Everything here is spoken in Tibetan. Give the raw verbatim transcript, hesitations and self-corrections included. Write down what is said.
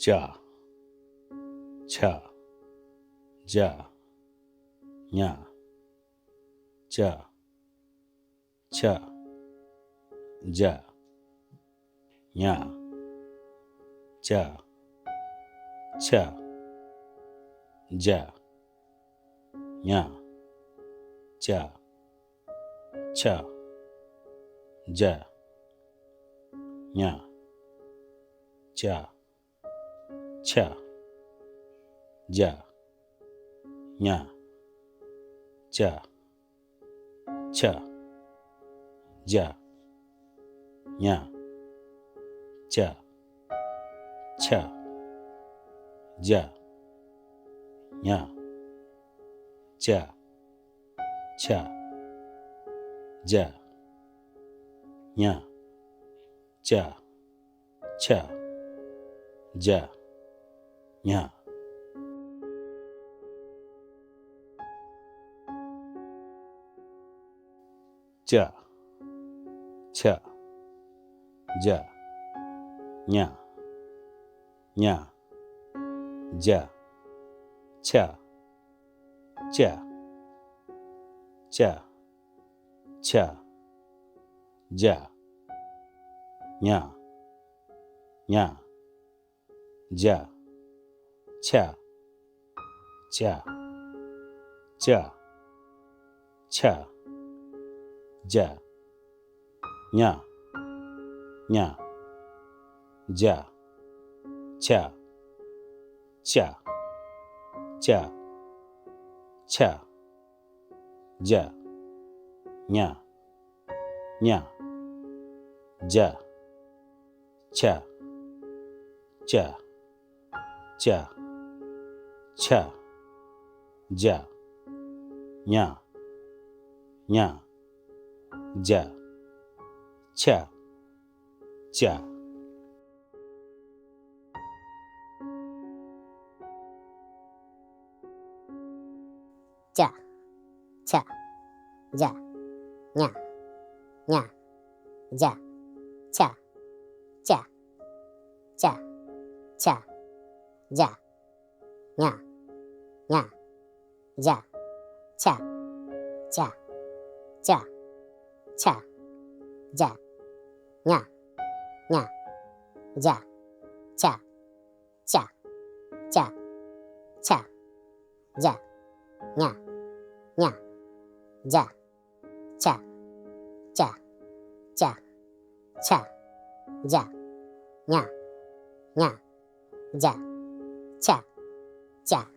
ཅ། ཆ། ཇ། ཉ། ཅ། ཆ། ཇ། ཉ། ཅ། ཆ། ཇ། ཉ། ཅ། ཆ། ཇ། ཉ། ཅ། ཆ། ཇ། ཉ། ཅ། ཆ། ཇ། ཉ། ཅ། ཆ། ཇ། ཉ། ཅ། ཆ། ཇ། ཉ། ཅ། ཆ། ཇ། ཉ། ཅ། ཆ། ཇ། ཉ། ཉ། ཇ། ཆ། ཅ། ཅ། ཆ། ཇ། ཉ། ཉ། ཇ། ཆ། ཅ། ཅ། ཆ། ཇ། ཉ། ཉ། ཇ། ཆ། ཅ། ཅ། ཆ། ཇ། ཉ། ཉ། ཇ། ཆ། ཅ། ཅ། ཆ། ཇ། ཉ། ཉ། ཇ། ཆ། ཅ། ཅ། ཆ། ཇ། ཉ། ཉ། ཇ། ཆ། ཅ། ཅ། ཆ། ཇ། ཉ། ཉ། ཇ། ཆ། ཅ། ཅ། ཆ། ཇ། ཉ། ཉ། ཇ། ཆ། ཅ། ཅ། ཆ། ཇ། ཉ། ཉ། ཇ། ཆ། ཅ། ཅ། ཆ། ཇ། ཉ། ཉ། ཇ། ཆ། ཅ།